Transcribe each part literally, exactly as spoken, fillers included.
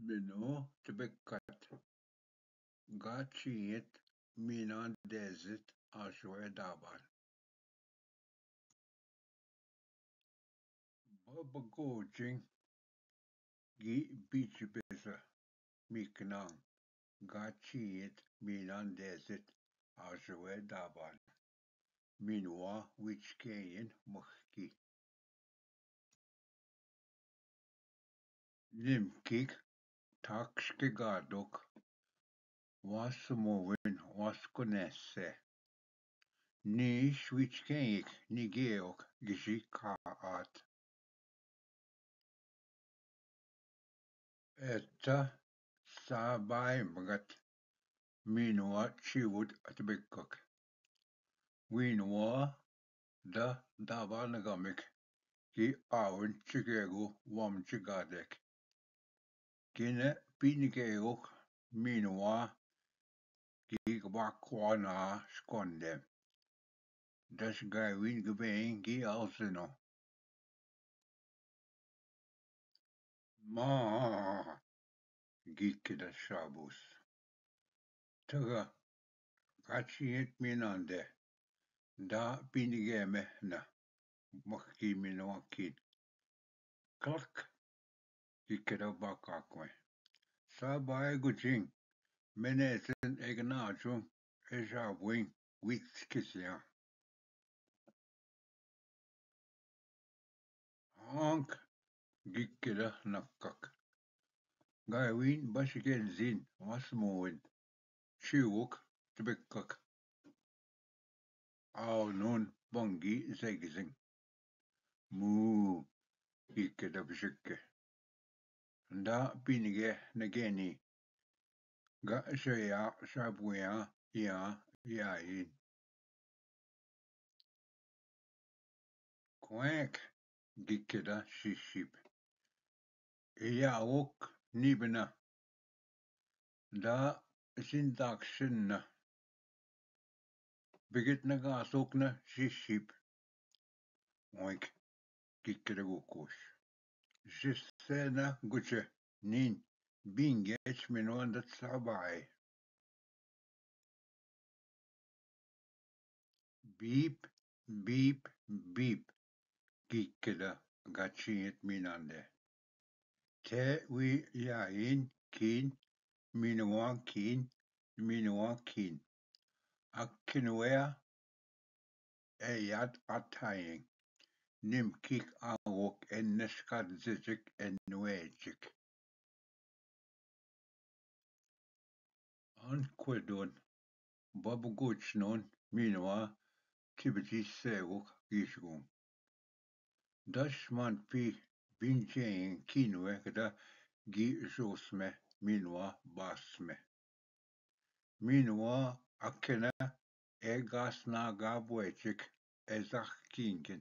मिनो तबेकत। गाचीयत मीना देजित आशवे दाबान। बबगोजिंग गी बीच बेसा मिकनांग गाचीयत मीना देजित आशवे दाबान। मिनवा विचकेयन मखकी। निमकिक ठाकश के गादोक वास मोविन वास को नैसे। नीश विचकेयक निगेयोक गिशी खा आत। एता साबाय मगत मीनवा चीवुद अतबेकक। वीनवा द दाबान गमिक कि आवन चिकेगु वम चिगादेक। किने पीन केगुक मीनवा कि बाकवाना स्कोंदे। दस गायवीन गबें कि आउसनो। मा गिक्के द शाबूस। थगा काची एत मीनांदे। दा पिंड गे में ना। मखकी मिनवा किन। क्लक गिक्के द बाका कोई। सा बाय गुचिंग। मैंने एसन एक ना आचुंग। ऐसा बुइंग विच किसिया। आंक गिक्के द नक्कक। गायवीन बश के जिन वस मोविन। शिवुक तबेकक। आव नून बंगी जैगिजिंग। मू गिक्के द बिशक्के। दा पिनगे नगेनी। गा शया शाबुया या याइन। क्वैंक गिक्के द शिशिप। यावोक निबना। दा सिंताक्षन न। बिगित न गासोक न शिशिप। ओइक गिक्के द गुकोश। जिससे न गुचे नीन बिंगेच मिनवा दत्सा बाय। बीप बीप बीप गिक्के द गाची एत मीनांदे। थे वी याइन किन मिनवा किन मिनवा किन। अक्खिन वया ए याद अथायें। निमकिक आवोक एन नस्कात जिजिक एन वेजिक। अनक्वेदोन बबगोचनोन मिनवा तिबजी सेवक गिशगुं। दस मान पी बिंजे किनवे कदा गी जोस में मिनवा बास में। मिनवा अखेना ए गास ना गा बोएचिक ए जाख किंगन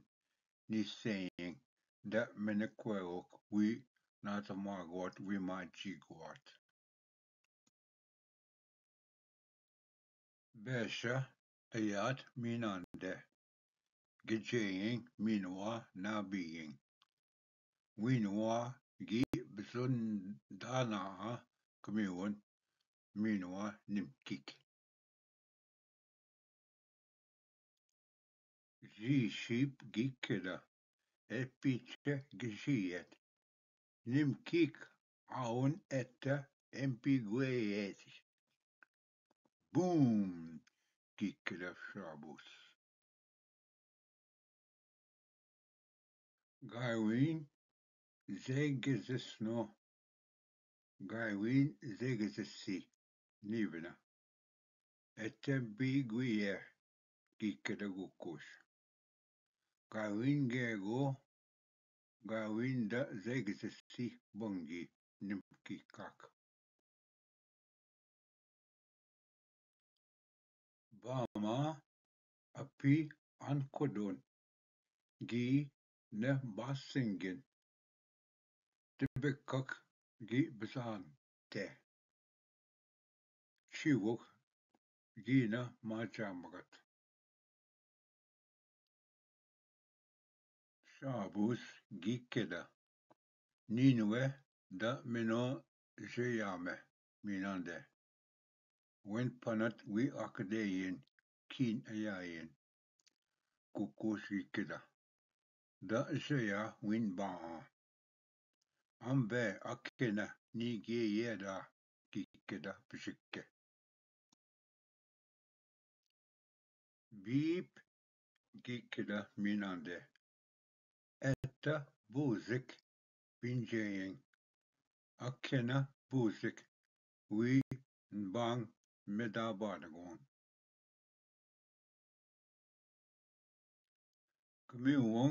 निसेंग द मेने क्वेओक वी ना तमागोत वी मा जीगोत। बेशा अयात मीनांदे गिजेंग मिनवा ना बीगिंग। विनवा गी बसुन दाना कमीवन मिनवा निमकिक। जी शीप गी केदा ए पीछे गिशियत। निमकिक आउन एत्ता एमपी गुएयत। बूम! गी केदा शाबूस। गायवीन जेगेजेसनो। गायवीन जेगेजेसी नीवना। एत्ते बी गुइये गी केदा गुकुश। गायवीन गेगो गायवीन द जेगेजेसी बंगी निमकी काक। बामा अपी अनकोदोन गी न बासिंगेन। तिबेकक गी बसान ते। चिवोक गी न माचा मगत। शाबूस गी केदा। नीनवे द मिनो जया में मीना दे। वेन पनत वी अक देयेन कीन अयायेन। कुकुस गी केदा। द जया विन बा आ। अम्बे अखे न नी गे ये दा गी केदा पिछिक्के। बीप गी केदा मीना दे। एता बूजिक पिंजेयें। अखे न बूजिक वी बांग मेदा बादगों। कमिवों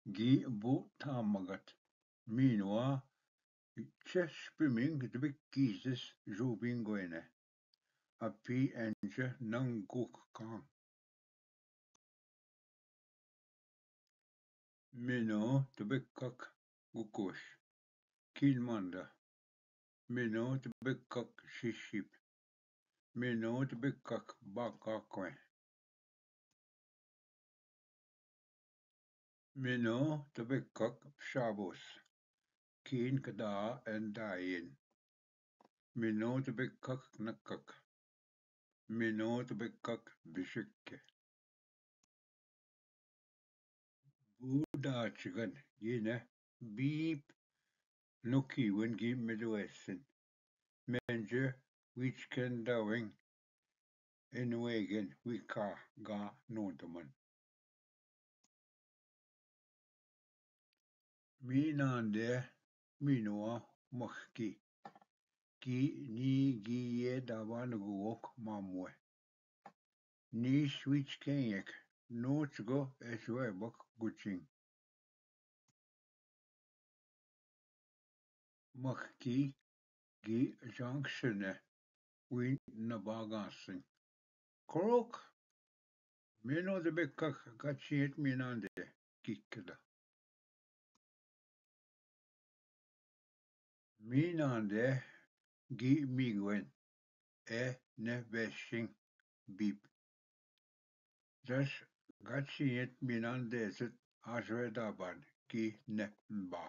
गी बू था मगत। मीनवा चेस पिमिंग दबिकीजिस जूबिंग गोयने। अपी एंज नंगुक कांग। मेनो तबेकक गुकोश। कीन मांदा। मेनो तबेकक शिशिप। मेनो तबेकक बाका कोए। मेनो तबेकक शाबोस। कीन कदा एंदायेन। मेनो तबेकक नकक। मेनो तबेकक बिशक। बूडाचगन गिने बीप नुकी वनगी मिडवेसन। मेंजे विचकेंदा वेंग एनवेगन विका गा नोदमन। मीनांदे मीनुआ मखकी। की नी गी ये दाबा नगुवोक मामुए। नीस विचकें एक नोच गो एसवे बक गुचिंग। मखकी गी अचांक से ने वी नबागां सिंग। क्रोक मेनो दे बेकक का चींट मीनांदे किकदा। मीनांदे गी मीगवेन ए ने बेशिंग बीप। जस गाची येत मीनांदे जत आश्वेदाबाद की ने बा।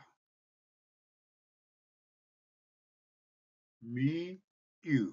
Me you